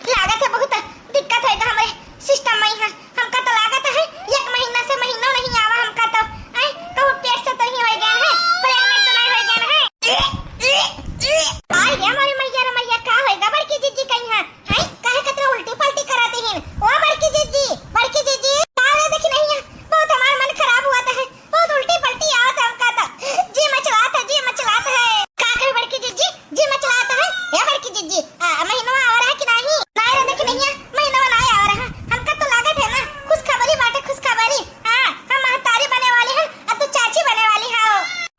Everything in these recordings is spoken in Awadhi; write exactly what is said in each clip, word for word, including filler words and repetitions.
लागत है बहुत दिक्कत होइगा हमरे system में है। हमका तो लागत है एक महीना से महीनो नहीं आवा हमका तो। आय, कहूँ पेट से तो नहीं होइगा है, pregnant तो नहीं होइगा है। आय रे मोरी मैया रे मैया, का होइगा बड़की जिज्जी कहीं है? हैं? काहे कतरा उल्टी पलटी करत हिन? ओ बड़की जिज्जी, बड़की जिज्जी, का रे देखी नहीं है? बहुत हमार मन खराब हुआ था है, बहुत उल्टी पलटी आवत है हमका तो। जी मचलात है, जी मचलात है। का कही बड़की जिज्जी, जी मचलात है? ए बड़की जिज्जी, आ, महीनवा आवा रहा कि नहीं? नाय रे देखी नहीं है, महीनवा नाय आवा रहा। हमका तो लागत है ना, खुशखबरी बाटे, खुशखबरी। हाँ, हम महतारी बने वाली हैं, अब तो चाची बने वाली हो।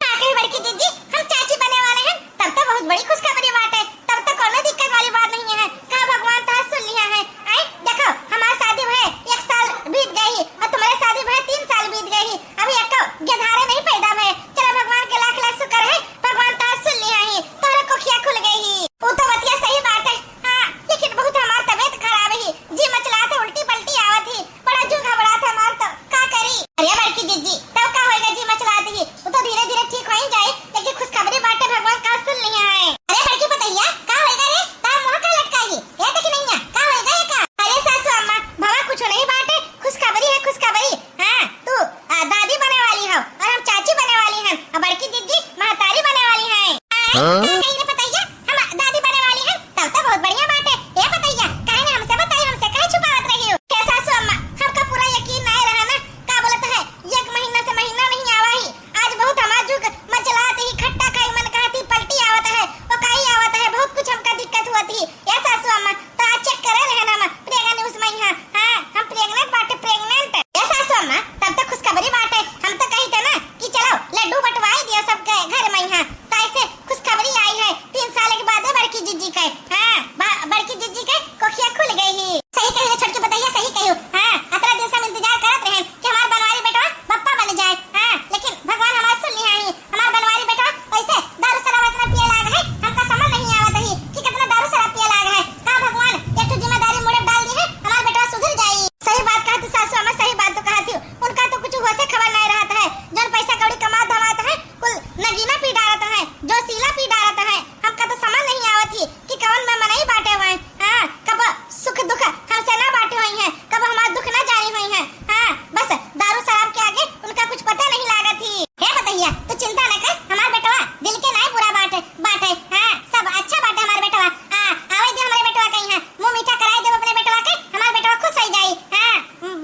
का कही बड़की जिज्जी, हम चाची बने वाले हैं, तब तो बहुत बड़ी खुशखबरी बाटे। तब तो कोनो दिक्कत वाली बात नहीं है। का भगवान तोहार सुन लिहा है? आय, देखो, हमार शादी भए एक साल बीत गई और तुम्हारे शादी भए तीन साल बीत गई, अभी एको गेधारे नहीं पैदा भए। चलो, भगवान के लाख लाख शुक्र है, भगवान तोहार सुन लिहा है, तोहरे कोखिया खुल गई ही। वो तो बतिया सही बात है, हाँ, लेकिन बहुत हमार तबीयत खराब ही, जी मचलात है, उल्टी पलटी आवत ही, बड़ा जू घबरात है हमार तो, का करी? अरे बड़की जिज्जी, तब का होएगा जी मचलात ही, वो तो धीरे धीरे ठीक हो ही जाए, लेकिन खुशखबरी बाटे भगवान का सुन लिहा है। अरे बड़की पतैया, का होएगा रे? तार मुँह का लटका ही? ये देखी नहीं है, का होएगा ये का? अरे सासू अम्मा, भवा कुछ नहीं बाटे, खुशखबरी है, खुशखबरी। हाँ, तू, आ, दादी बने वाली हो और हम चाची बने वाली हैं और बड़की जिज्जी महतारी बने वाली हैं। हाँ? का कही रे पतैया, हम दादी बने वाली हैं, तब तो बहुत बढ़िया बाटे। ए पतैया, काहे ना हमसे बताई, हमसे काहे छुपावत रही हो? हे सासू अम्मा, हमका पूरा यकीन नहीं रहा ना, का बोलत है, एक महीना से महीना नहीं आवा ही, आज बहुत हमार जुग मचलात ही, खट्टा खाई मन कहती पलटी आवत है, ओकाई आवत है, बहुत कुछ हमका दिक्कत हुआ थी। ए सासू अम्मा, तो आज check करे रहे ना हम, प्रेगा news में यहाँ। हाँ, हम pregnant बाटे, pregnant। ए सासू अम्मा, तब तो खुशखबरी बाटे। हम तो कही थे ना कि चलो लड्डू बंटवाई दियो सबके घर में यहाँ। तो ऐसे खुशखबरी आई है, तीन साल के बाद बड़की जिज्जी के, हाँ, बा-, बड़की जिज्जी के कोखिया खुल गई ही। सही कही रे छोटकी पतैया, सही कही। हाँ, अतरा दिन से हम इंतजार करत रहे कि हमार बनवारी बेटवा बप्पा बन जाए। हाँ, लेकिन भगवान हमार सुन लिहा ही। हमार बनवारी बेटवा वैसे दारू शराब इतना पिए लाग है, हमका समझ नहीं आवत ही कि कितना दारू शराब पिए लाग है। का भगवान एक ठो जिम्मेदारी मुड़े डाल दी है, हमार बेटवा सुधर जाई। सही बात कहती सासू अम्मा, सही बात तो कहती हो। उनका तो कुछ होशे खबर नहीं रहत है, जौन पैसा कौड़ी कमात धमात है, कुल नगीना पी डालत है, जोशीला पी डालत है। हमका तो समझ नहीं आवत ही कि कवन में मनई बाटे हुए। हाँ, कब सुख दुख हमसे ना बांटे हुई हैं, कब हमार दुख ना जानी हुई हैं। हाँ, बस दारू शराब के आगे उनका कुछ पता नहीं लागत ही। हे पतैया, तू चिंता न कर, हमार बेटवा दिल के नाय बुरा बाटे, बाटे। हाँ, सब अच्छा बाटे हमार बेटवा। हाँ, आवे दे हमरे बेटवा कहीं है, मुँह मीठा कराई देब अपने बेटवा के, हमार बेटवा खुश हो जाई। हाँ,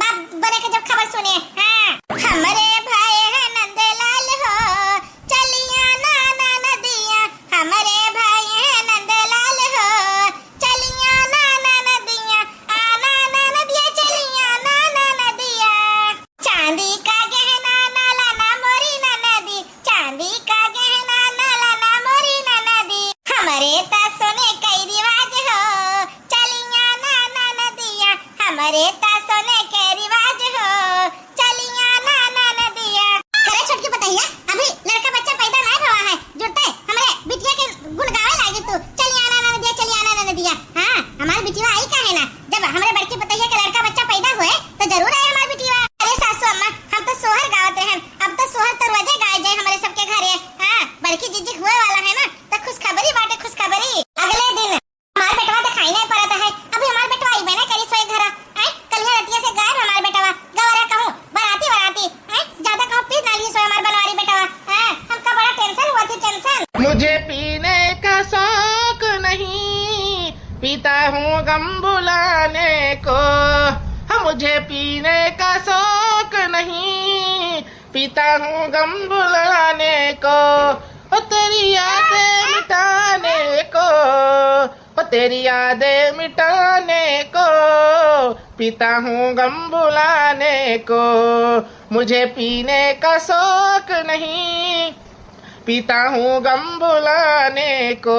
बाप बने के जब खबर सुने। हाँ, हमरे भाई है नंदलाल हो, चलिया ना ननदिया, हमरे भाई है नंदलाल हो, चलिया ना ननदिया, आ ना ननदिया, चलिया ना ननदिया। चांदी का गहना ना लाना मोरी ननदी, चांदी का गहना ना लाना मोरी ननदी। हमरे त सोने कई रिवाज हो, चलिया ना ननदिया, हमरे त सोने के रिवाज हो, चलिया ना ननदिया। अरे छोटकी पतैया, अभी लड़का बच्चा पैदा नाय भवा है, जुड़ते हमरे बिटिया के गुण गावे लागी तू, चलिया ना ननदिया, चलिया ना ननदिया। हाँ, हमार बिटिया आई काहे ना, जब हमरे बड़की पतैया के लड़का बच्चा पैदा हुए तो जरूर आए हमार बिटिया। अरे सासू अम्मा, हम तो सोहर गावत रहन, अब तो सोहर तो रोजे गाए जाए हमरे सबके घरे। हाँ, बड़की जिज्जी हुए वाला है ना, तो खुशखबरी बाटे, खुशखबरी। अगले दिन हमार बेटवा दिखाई नहीं पड़त है। अभी हमार बेटवा अइबे नहीं करी सोए घरा। आय, कलिया रतिया से गायब हमार बेटवा। गवा रहा कहूँ बराती बराती। आय, ज्यादा कहूँ पी ना ली सोए हमार बनवारी बेटवा। हाँ, हमका बड़ा tension हुआ थी, tension। मुझे पीने का शौक नहीं, पीता हूँ गम भुलाने को। हाँ, मुझे पीने का शौक नहीं, पीता हूँ गम भुलाने को। ओ तेरी यादें मिटाने को, ओ तेरी यादें मिटाने को, पीता हूँ गम भुलाने को। मुझे पीने का शौक नहीं, पीता हूँ गम भुलाने को।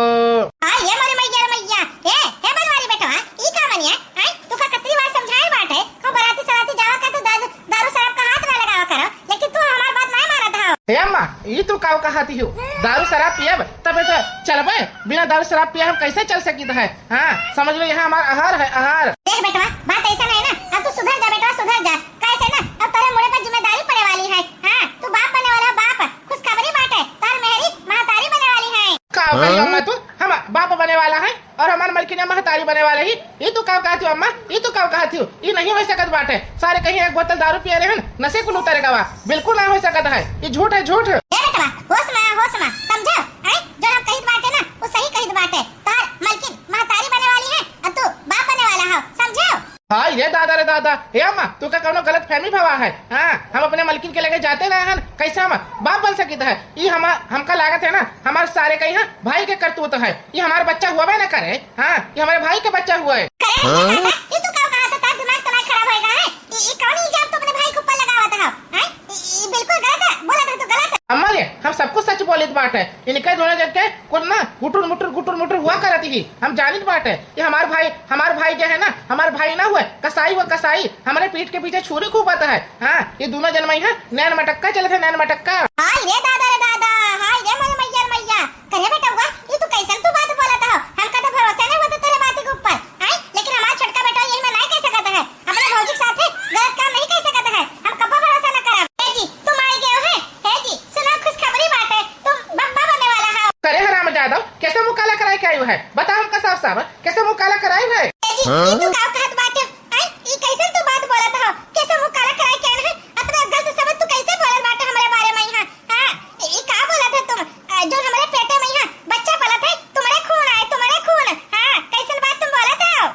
आ, ये मोरी मैया रे मैया, ए, ए बनवारी बेटवा, ई का मनिया, आय, तू का कतरी बार समझाए बाटे, को बराती सराती जावा का तू दारू, दारू शराब का हाथ ना लगावा करो, लेकिन तू हमार बात नहीं मानत हो। हे अम्मा, ई तू काव कहती हो? दारू शराब पियब, तबे तो चलबे, बिना दारू शराब पिए हम कैसे चल सकित है? हाँ, समझ लो, यहाँ हमार आहार है, आहार। देख बेटवा, बात ऐसा नहीं ना, अब तू सुधर जा बेटवा, सुधर जा, कैसे ना, अब तेरे मुड़े पर जिम्मेदारी पड़े वाली है। हाँ, तू बाप बने वाला है, बाप, खुशखबरी बाटे, तार मेहरी महतारी बने वाली है। का हो गई अम्मा तू? हम बाप बने वाला है और हमार मलकिनिया महतारी बने वाले ही। ई तू का कहत हो अम्मा? ई तू का कहत हो? ई नहीं होइ सकत बाटे। सारे कहीं एक बोतल दारू पिए रहन, नशे कुल उतर गवा। बिल्कुल ना होइ सकत है, ई झूठ है, झूठ। ए बेटवा, होश में आ, होश में, समझो? हैं? जो हम कहित बाटे ना, वो सही कहित बाटे। तोहर मलकिन महतारी बने वाली है, और तू बाप बने वाला हो, समझो? हाय रे दादा रे दादा, हे अम्मा, तू का कौनो गलत फहमी भवा है? हाँ, हम अपने मलकिन के लगे जाते ना हन, कैसे हम बाप बन सकित है? ई हमार, हमका लागत है ना, हमार सारे कहीं भाई के करतूत है। ई हमार बच्चा हुआ ना करे, हाँ, ई हमारे भाई के बच्चा हुआ है। करे भैया दादा, ई तू का कहा था, तार दिमाग तमाग खराब होएगा है? ई, ई कौन इल्जाम तू अपने भाई के ऊपर लगावत हो? हैं? ई, ई बिल्कुल गलत है, बोला था तू गलत है। अम्मा रे, हम सब कुछ सच बोलित बाटे। इनके दोनों जन के कुल ना गुटुर मुटुर, गुटुर मुटुर हुआ करत ही। हम जानित बाटे कि हमार भाई, हमार भाई जो है ना, हमार भाई ना हुए, कसाई हुए, कसाई। हमरे पीठ के पीछे छुरी खूबत है। हाँ, ई दोनों जन में है, नैन मटक्का चलत है, नैन मटक्का। हाय रे दादा रे दादा, हाय रे मोरे मैया रे मैया। करे बेटवा, ई तू कैसन तू बात बोलत हो? हमका तो भरोसा नहीं होता तेरे बात के ऊपर। हैं? लेकिन हमार छोटका बेटवा यही में नहीं कह सकत है। अपने भौजी के साथे गलत काम नहीं कह सकत है। हम कब्बो भरोसा न करब। हे जी, तुम आई गए हो है? हे जी, सुनो खुशखबरी बाटे, तुम बब्बा बने वाला हो। करे हरामजादो, कैसे मुँह काला कराए के आयु है? बता हमका साफ साफ, कैसे मुँह काला कराए है? हे जी, हाँ? ई तू का कहत बाटे? हैं? ई कैसन तू बात बोलत हो? कैसे मुँह काला कराए के आयु है? अतना गलत शब्द तू कैसे बोलत बाटे हमरे बारे में यहाँ? हाँ, ई का बोलत है तुम? अ, जो हमरे पेटे में यहाँ बच्चा पलत है, तुम्हरे खून आए, तुम्हरे खून। हाँ, कैसन बात तुम बोलत हो?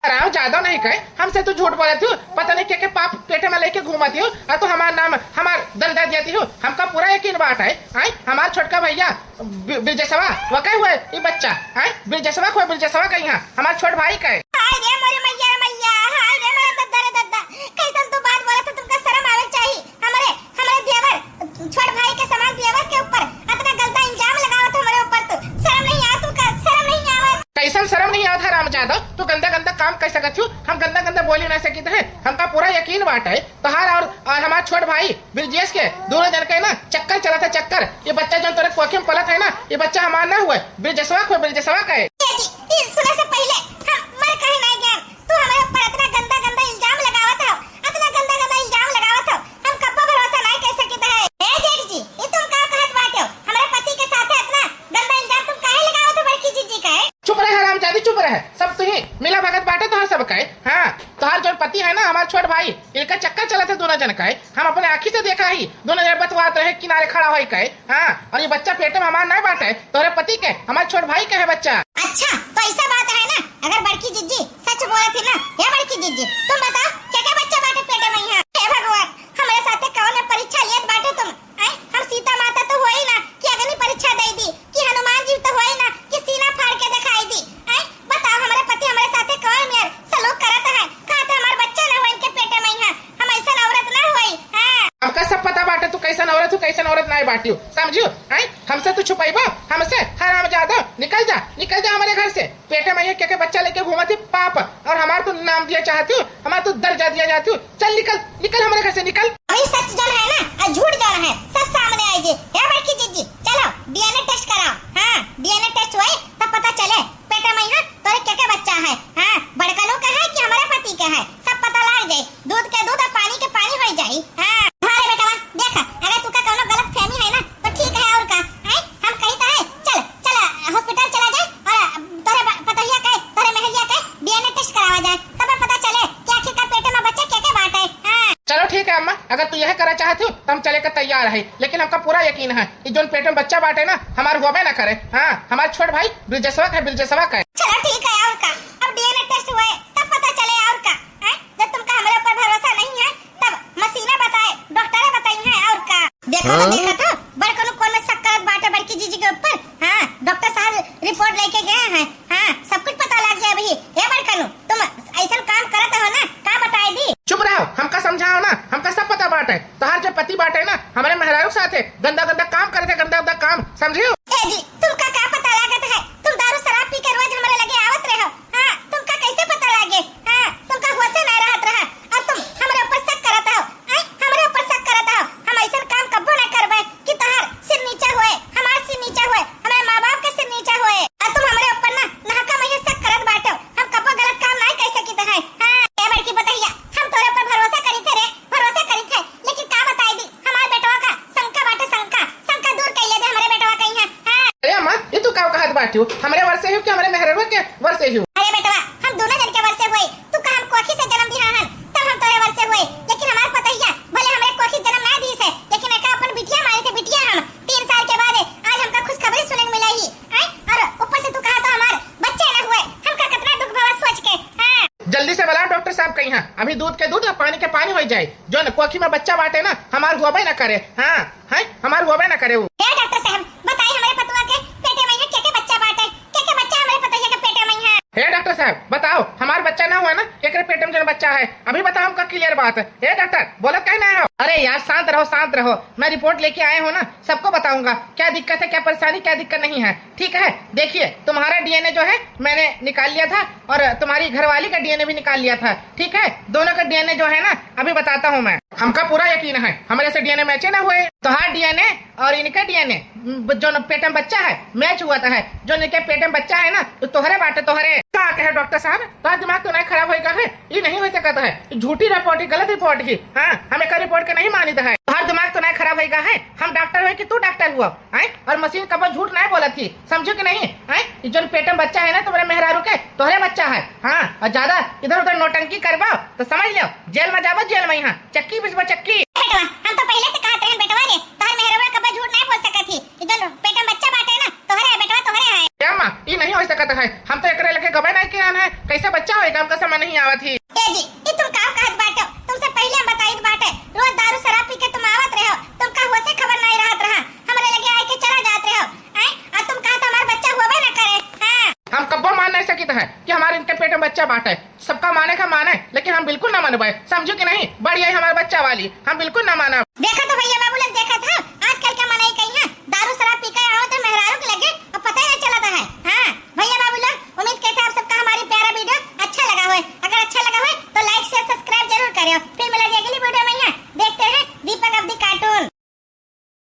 हरामजादो नहीं कहे, हमसे तू झूठ बोलत हो, पता नहीं के के पाप पेटे में लेके घूमत हो, और तू हमार नाम, हमार दर्जा देती हो, हमका पूरा यकीन बात है। आय, हमार छोटका भैया बि-, बिरजसवा, वो कहे हुए ई बच्चा, आय, बिरजसवा को, बिरजसवा कहीं है, हमार छोट भाई कहे। हाय रे मोरे मैया रे मैया, हाय रे मोरे दद्दा रे दद्दा, कैसन तू बात बोलत हो, तुमका शर्म आवे चाहिए। हमरे, हमरे देवर, छोट भाई के समान देवर के ऊपर अतना गंदा इल्जाम लगावत हो हमरे ऊपर तू। शर्म नहीं आवे तुमका, शर्म नहीं आवे? कैसन शर्म नहीं आवत है हरामजादो? तू गंदा गंदा काम कर सकत हो, हम गंदा गंदा बोली ना सकित है। हमका पूरा यकीन बाटे तोहार और, और हमार छोट भाई ब्रजेश के दोनों जन के ना चक्कर चलत है, चक्कर। ये बच्चा जो तोरे कोखे में पलत है ना, ये बच्चा हमार ना हुए, ब्रजेशवा को, ब्रजेशवा का है। ये जी, ये सुने से पहले हम मर कहे नहीं गए। तू हमरे ऊपर इतना गंदा गंदा इल्जाम लगावत हो, इतना गंदा गंदा इल्जाम लगावत हो, हम कब्बो भरोसा नहीं कर सकित है। ए जेठ जी, ये तुम का कहत बाटे हो? हमरे पति के साथे इतना गंदा इल्जाम तुम काहे लगावत हो बड़की जीजी का है? चुप रहे हरामजादी, चुप रहे। सब तू ही मिला भगत बाटे तोहार सब का है। हाँ, तोहार जो पति है ना, हमार छोट भाई, इनका चक्कर चलत है दोनों जन का है। हम अपने आँखी से देखा ही, दोनों जन बतवात रहे किनारे खड़ा होई का है। हाँ, और ये बच्चा पेटे में हमार नहीं बाटे, तोहरे पति के, हमार छोट भाई के है बच्चा। अच्छा, तो ऐसा बात है ना, अगर बड़की जीजी सच बोलत ही ना, या बड़की जीजी, तुम बताओ, के के बच्चा बाटे पेटे में यहाँ? हे भगवान, हमरे साथे कौन परीक्षा लेत बाटे तुम? आय, हम सीता माता तो होई ना कि अग्नि परीक्षा दे दी, कि हनुमान जी तो होई ना कि सीना फाड़ के दिखाई दी। आय, बताओ, हमरे पति हमरे साथे कौन मेर सलूक करत है? कहा थे हमार बच्चा ना हो इनके पेटे में यहाँ, हम ऐसन औरत ना होई। हाँ। हमका सब पता बाटे तू कैसन औरत हो, कैसन औरत नाय बाटी हो, समझियो? हैं? हमसे तू छुपाइबो? हमसे? हरामजादो, निकल जा, निकल जा हमारे घर से। पेटे में ये के के बच्चा लेके घूमत ही पाप, और हमार तू नाम दिया चाहती हो, हमार तू दर्जा दिया चाहती हो। चल निकल, निकल हमारे घर से, निकल। अभी सच जौन है ना, और झूठ जौन है, सब सामने आई जे। हे बड़की जीजी, चलो डीएनए टेस्ट कराओ। हाँ, डीएनए टेस्ट होए तब पता चले। पेटे में यहाँ तोरे के के बच्चा है? हाँ, बड़कनू के है कि हमारे पति के है, सब पता लग जाई। दूध के दूध और पानी के पानी हो जाई। हाँ, हाँ रे बेटवा, देख, अगर तू का कौनो गलत फहमी है ना, तो ठीक है, और का? हैं? हम कही तो है, चल, चल, हॉस्पिटल चला जाए और तोरे ब-, पतोहिया के, तोरे मेहरिया के डीएनए टेस्ट करावा जाए, तब पता चले कि आखिरकार पेटे में बच्चा के के बाटे। हाँ। चलो ठीक है अम्मा, अगर तू यह करा चाहत हो, तो हम चले के तैयार है, लेकिन हमका पूरा यकीन है कि जोन पेट में बच्चा बाटे ना, हमार होबे ना करे। हाँ, हमार छोट भाई ब्रिजेशवा का है, ब्रिजेशवा का है। चलो ठीक है, और का, अब डीएनए टेस्ट हुए तब पता चले, और का, हैं? जब तुमका हमरे ऊपर भरोसा नहीं है, तब मशीना बताए, डॉक्टरे बताई है, और का। देखा तो, हाँ? देखा तो, बड़कनू कौन में शक करत बाटे बड़की जीजी के ऊपर। हाँ, डॉक्टर साहब रिपोर्ट लेके गए हैं। हाँ, सब कुछ पता लग गया अभी। हे बड़कनू, तुम ऐसन काम करत हो ना, का बताई दी? चुप रहो, हमका समझाओ ना, हमका सब पता बाटे। तोहार जो पति बाटे ना, हमारे मेहरारू के साथे गंदा गंदा काम करत है, गंदा गंदा काम, समझियो? ए जी, तुमका का पता लागत है? तुम दारू शराब पी के रोज हमारे लगे आवत रहो। हाँ, तुमका कैसे पता लागे? हाँ, तुमका होशे ना रहत रहा, और तुम हमरे ऊपर शक करत हो। आय, हमरे ऊपर शक करत हो। हम ऐसन काम कब्बो ना करबे कि तोहार सिर नीचा होए, हमार सिर नीचा होए, हमारे माँ बाप के सिर नीचा होए। और तुम हमरे ऊपर ना नहका में ये शक करत बाटो। हम कब्बो गलत काम नाय कर सकित है। हाँ, ए बड़की पतोहिया, हम तोरे ऊपर भरोसा करी थे रे, भरोसा करी थे, लेकिन का बताई दी, हमार बेटवा का शंका बाटे शंका। तू हमरे वर्षे हो कि हमरे मेहररुआ के वर्षे हो? अरे बेटवा, हम दोनों जन के वर्षे होए। तू का हम कोखी से जन्म दिहा हन, तब हम तोरे वर्षे होए। लेकिन हमार पतोहिया भले हमरे कोखी जन्म ना दीस है, लेकिन एका अपन बिटिया माने थे, बिटिया हम। तीन साल के बाद आज हमका खुशखबरी सुने के मिला ही, आय? और ऊपर से तू कहा तो हमार बच्चे ना हुए, हमका कितना दुख भवा सोच के, हाँ। जल्दी से बुलाओ डॉक्टर साहब कहीं, हाँ। अभी दूध के दूध और पानी के पानी हो जाए। जो न कोखी में बच्चा बाटे ना, हमार हुआ ना करे, हाँ, है, हमार हुआ ना करे वो। हे डॉक्टर साहब, बताई हमरे पतोहिया के पेटे में यहाँ के के बच्चा बाटे, के के बच्चा हमरे पतोहिया के पेटे में है? हे डॉक्टर साहब, बताओ, हमार बच्चा ना हुआ ना, एकरे पेट में जौन बच्चा है, अभी बताओ हमका क्लियर बात। हे डॉक्टर, बोलत काहे ना हो? अरे यार, शांत रहो, शांत रहो, मैं रिपोर्ट लेके आया हूँ ना, सबको बताऊंगा क्या दिक्कत है, क्या परेशानी, क्या दिक्कत नहीं है। ठीक है, देखिए, तुम्हारा डीएनए जो है मैंने निकाल लिया था और तुम्हारी घरवाली का डीएनए भी निकाल लिया था। ठीक है, दोनों का डीएनए जो है ना, अभी बताता हूँ मैं। हमका पूरा यकीन है, हमरे से डीएनए मैचे ना हुए। तोहार डीएनए और इनके डीएनए, जो न पेट में बच्चा है, मैच हुआ था है। जो इनके पेट में बच्चा है ना, तो तोहरे बाटे, तोहरे। का कहे डॉक्टर साहब, तोहार दिमाग तो नहीं खराब होएगा है? ये नहीं हो सकता है, ये झूठी रिपोर्ट है, गलत रिपोर्ट है। हाँ, हम एकर रिपोर्ट के नहीं मानित है। तोहार दिमाग तो नहीं खराब होएगा है, हम डॉक्टर हुए कि तू डॉक्टर हुआ, हैं? और मशीन कबो झूठ नहीं बोलत ही, समझो कि नहीं, हैं? ये जो पेट में बच्चा है ना तुम्हारे मेहरारू के, तोहरे बच्चा है। हाँ, और ज्यादा इधर उधर नौटंकी करबा तो समझ लो, जेल में जाबो, जेल में यहाँ चक्की बिछबो, चक्की। बेटवा, हम तो पहले से कहत रहे बेटवा रे, तोहर मेहरवा कबो झूठ नहीं बोल सकत ही। ये जो पेट में बच्चा बाटे ना, तोहरे है बेटवा, तोहरे है। ए अम्मा, ई नहीं हो सकत है, हम तो एकरे लगे गबे नहीं किहन है, कैसे बच्चा होएगा, हमका समझ नहीं आवत ही। ए जी, ई तुम का कहत बाटो? तुमसे पहले हम बताइत बाटे, रोज दारू शराब पी के तुम आवत रहो, तुमका होशे खबर नहीं रहत रहा, हमरे लगे आए के चला जात रहो, हैं? आ तुम कहा तो हमार बच्चा होबे ना करे, हाँ। हम कब्बो मान नहीं सकित है कि हमारे इनके पेट में बच्चा बाटे, सबका माने का माने, लेकिन हम बिल्कुल ना मानबे, समझो कि नहीं? बड़ी आई हमारे बच्चा वाली, हम बिल्कुल ना मानब। देखा तो भैया बाबू लोग, देखा था आजकल के मनई कहीं है, दारू शराब पी के आवत है मेहरारू के लगे, अब पता ही नहीं चलता है। हाँ भैया बाबू लोग, उम्मीद करते हैं आप सबका हमारी प्यारा वीडियो अच्छा लगा होए। अगर अच्छा लगा होए तो लाइक शेयर सब्सक्राइब जरूर करें। फिर मिला जाए अगली वीडियो में, यहाँ देखते हैं